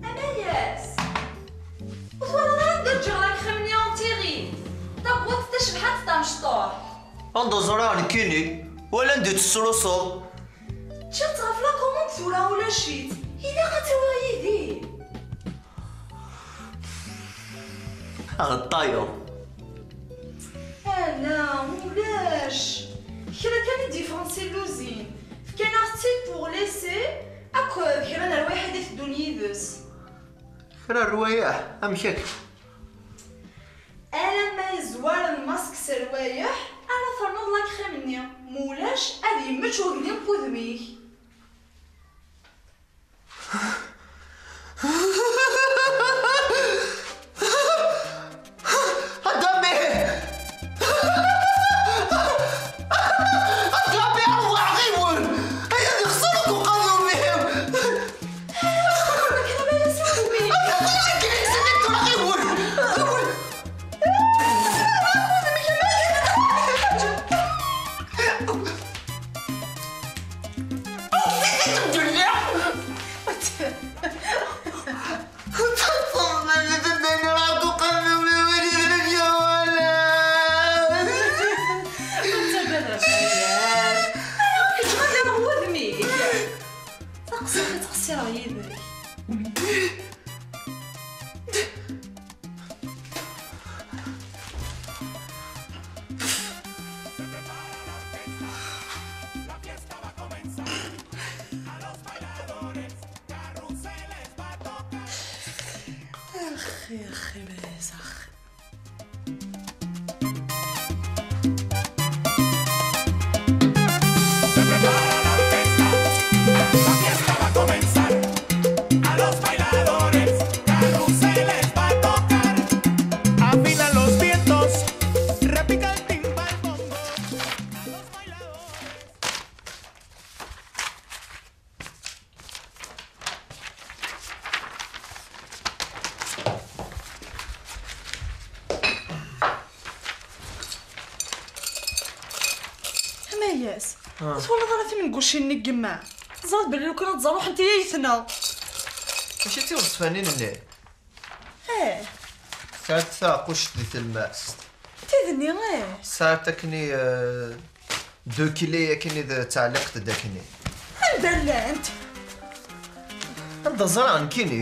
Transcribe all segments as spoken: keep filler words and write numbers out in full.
Amayas! Ur twalaḍ ara anda ǧǧiɣ la crème-nni en terrine? Tabwaṭ tacebḥant tamecṭuḥt. Anda ẓriɣ nekkini? Wala anda tt-tesrusuḍ. Ččiɣ-tt ɣef la commande, tura ulac-itt. Ilaq ad tt-awiɣ yid-i. Ɣeṭṭayeḍ. Ala, ulac. Kra kan i d-yeffɣen si lluzin. Fkan-aɣ-tt-id pour l'essai akked kra n rrwayeḥ i d-iteddun yid-s. Kra n rrwayeḥ? Amek akka? Alamma yezwar lmask s rrwayeḥ, ara ternuḍ la crème-nni. Ma ulac, ad yemmečč uglim n wudem-ik. Adami! Adami, a waɛdiwen! Aya d ixṣer deg uqadum-iw! Aya d ixṣer deg uqadum-iw! Taqsiṭ i ttqeṣṣireɣ yid-k. Axi, axi, bas, axi. Amayas, ur twalaḍ ara timengucin-nni n yemma? Teẓriḍ belli lukan ad ẓer ruḥent i ayetma. Mačči d tiweṣfanin-nni? Eh. Sɛant taɛeqquct di tlemmast. Tidni, eh. Sɛant akken i, eh, deux clés akken i d tɛelliqt d akken i. Anda llant? Anda ẓriɣ nekkini?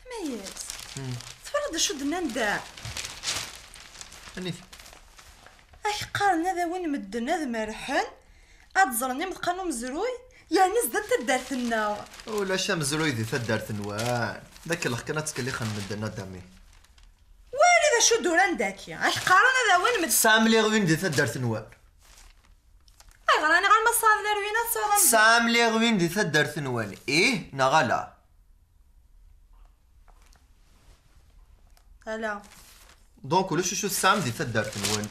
Amayas. Hmm. Twalaḍ d acu d-nnan da? Anif. Ak qqaren ad awin medden ad merḥen, ad ẓren imeḍqan umezruy, yerna zdat taddart-nneɣ. Ulac amezruy di taddart-nwen. D akellex kan ad ttkellixen medden, a Dami. Wali d acu d-uran daki. Ak qqaren ad awin medden. Tesɛam les ruines di taddart-nwen? Ayɣer, aniɣer ma tesɛiḍ les ruines ad tesɛuḍ amezruy? Tesɛam les ruines di taddart-nwen, ih neɣ ala? Ala. Donc ulac acu tesɛam di taddart-nwen?